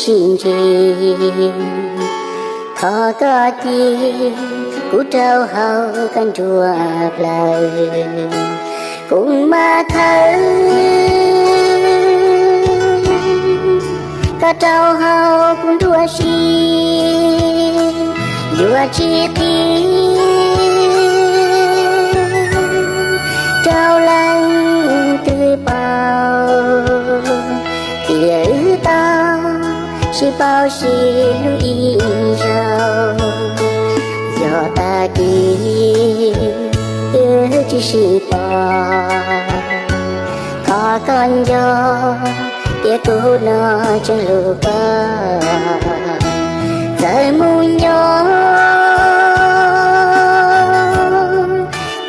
sib ntsib. Thov koj cia kuv rau hauv koj nruab plawv, kuv mam thawb koj rau hauv kuv nruab siab. Yuav tsis qhia rau leej twg paub, tias wb tau sib paub sib hlub ib zaug. Yog tag kis wb tsis sib pom, thov koj nco tias kuv no tseem hlub koj. Txawm mus nyob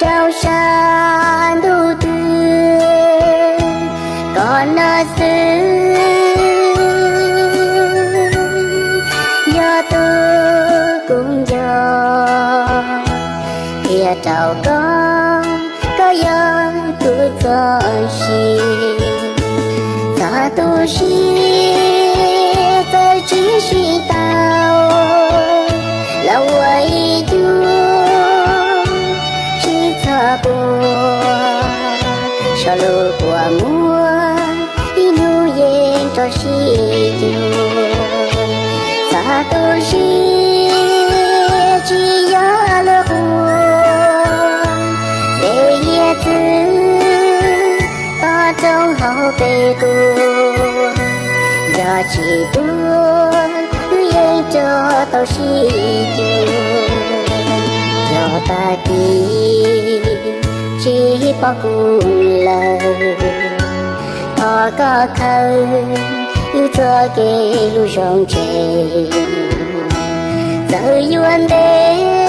rau sab ntuj twg, koj no xwb yog tus kuv nco. Qhia rau koj, koj yog kuv txoj sia. Txog tu siab txawm tsis sib tau, los ua ib cuag tsis txhob quaj. Sau lus quaj muag ib hnub yeej rov sib yuav. Txog tu siab tsis yog luag quaj, es yog txwv toj roob hauv peb quaj. Yog tsis tuag wb yeej rov tau sib yuav. Yog tag kis tsis pom kuv lawm, thov koj khaws wb txoj kev hlub zoo tseg. Txawm yuav ntev